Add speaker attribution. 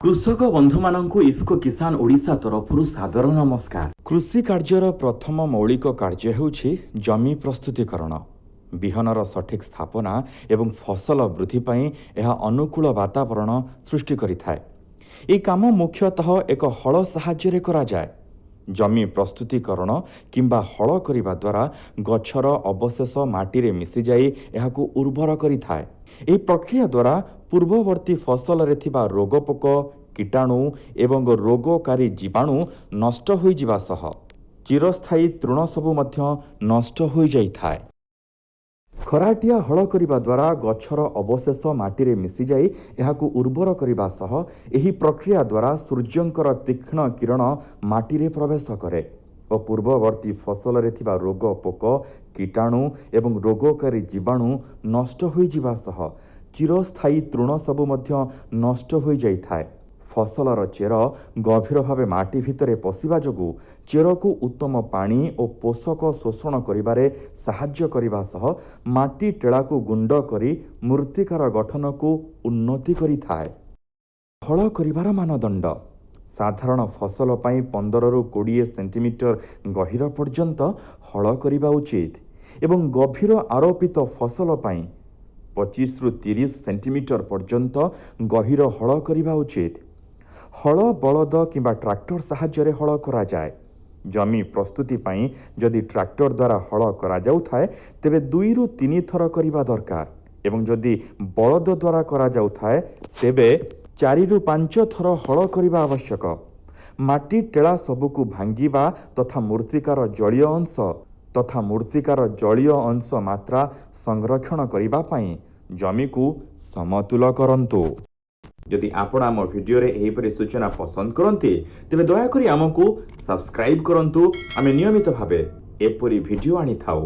Speaker 1: କୃଷକ ବନ୍ଧୁମାନଙ୍କୁ ଇଫ୍କୋ କିଷାନ ଓଡ଼ିଶା ତରଫରୁ ସାଦର ନମସ୍କାର। କୃଷି କାର୍ଯ୍ୟର ପ୍ରଥମ ମୌଳିକ କାର୍ଯ୍ୟ ହେଉଛି ଜମି ପ୍ରସ୍ତୁତିକରଣ। ବିହନର ସଠିକ୍ ସ୍ଥାପନା ଏବଂ ଫସଲ ବୃଦ୍ଧି ପାଇଁ ଏହା ଅନୁକୂଳ ବାତାବରଣ ସୃଷ୍ଟି କରିଥାଏ। ଏହି କାମ ମୁଖ୍ୟତଃ ଏକ ହଳ ସାହାଯ୍ୟରେ କରାଯାଏ। ଜମି ପ୍ରସ୍ତୁତିକରଣ କିମ୍ବା ହଳ କରିବା ଦ୍ୱାରା ଗଛର ଅବଶେଷ ମାଟିରେ ମିଶିଯାଇ ଏହାକୁ ଉର୍ବର କରିଥାଏ। ଏହି ପ୍ରକ୍ରିୟା ଦ୍ୱାରା ପୂର୍ବବର୍ତ୍ତୀ ଫସଲରେ ଥିବା ରୋଗପୋକ, କୀଟାଣୁ ଏବଂ ରୋଗକାରୀ ଜୀବାଣୁ ନଷ୍ଟ ହୋଇଯିବା ସହ ଚିରସ୍ଥାୟୀ ତୃଣ ସବୁ ମଧ୍ୟ ନଷ୍ଟ ହୋଇଯାଇଥାଏ। ଖରାଟିଆ ହଳ କରିବା ଦ୍ୱାରା ଗଛର ଅବଶେଷ ମାଟିରେ ମିଶିଯାଇ ଏହାକୁ ଉର୍ବର କରିବା ସହ ଏହି ପ୍ରକ୍ରିୟା ଦ୍ୱାରା ସୂର୍ଯ୍ୟଙ୍କର ତୀକ୍ଷ୍ଣ କିରଣ ମାଟିରେ ପ୍ରବେଶ କରେ ଓ ପୂର୍ବବର୍ତ୍ତୀ ଫସଲରେ ଥିବା ରୋଗ ପୋକ, କୀଟାଣୁ ଏବଂ ରୋଗକାରୀ ଜୀବାଣୁ ନଷ୍ଟ ହୋଇଯିବା ସହ ଚିରସ୍ଥାୟୀ ତୃଣ ସବୁ ମଧ୍ୟ ନଷ୍ଟ ହୋଇଯାଇଥାଏ। ଫସଲର ଚେର ଗଭୀର ଭାବେ ମାଟି ଭିତରେ ପଶିବା ଯୋଗୁଁ ଚେରକୁ ଉତ୍ତମ ପାଣି ଓ ପୋଷକ ଶୋଷଣ କରିବାରେ ସାହାଯ୍ୟ କରିବା ସହ ମାଟି ଟେଳାକୁ ଗୁଣ୍ଡ କରି ମୃତ୍ତିକାର ଗଠନକୁ ଉନ୍ନତି କରିଥାଏ। ହଳ କରିବାର ମାନଦଣ୍ଡ: ସାଧାରଣ ଫସଲ ପାଇଁ 15ରୁ 20 ସେଣ୍ଟିମିଟର ଗହୀର ପର୍ଯ୍ୟନ୍ତ ହଳ କରିବା ଉଚିତ ଏବଂ ଗଭୀର ଆରୋପିତ ଫସଲ ପାଇଁ 25ରୁ 30 ସେଣ୍ଟିମିଟର ପର୍ଯ୍ୟନ୍ତ ଗହୀର ହଳ କରିବା ଉଚିତ। ହଳ ବଳଦ କିମ୍ବା ଟ୍ରାକ୍ଟର ସାହାଯ୍ୟରେ ହଳ କରାଯାଏ। ଜମି ପ୍ରସ୍ତୁତି ପାଇଁ ଯଦି ଟ୍ରାକ୍ଟର ଦ୍ୱାରା ହଳ କରାଯାଉଥାଏ, ତେବେ 2ରୁ 3 ଥର କରିବା ଦରକାର ଏବଂ ଯଦି ବଳଦ ଦ୍ୱାରା କରାଯାଉଥାଏ, ତେବେ 4ରୁ 5 ଥର ହଳ କରିବା ଆବଶ୍ୟକ। ମାଟି ଟେଳା ସବୁକୁ ଭାଙ୍ଗିବା ତଥା ମୃତ୍ତିକାର ଜଳୀୟ ଅଂଶ ମାତ୍ରା ସଂରକ୍ଷଣ କରିବା ପାଇଁ ଜମିକୁ ସମତୁଲ କରନ୍ତୁ। ଯଦି ଆପଣ ଆମ ଭିଡ଼ିଓରେ ଏହିପରି ସୂଚନା ପସନ୍ଦ କରନ୍ତି, ତେବେ ଦୟାକରି ଆମକୁ ସବସ୍କ୍ରାଇବ୍ କରନ୍ତୁ। ଆମେ ନିୟମିତ ଭାବେ ଏପରି ଭିଡ଼ିଓ ଆଣିଥାଉ।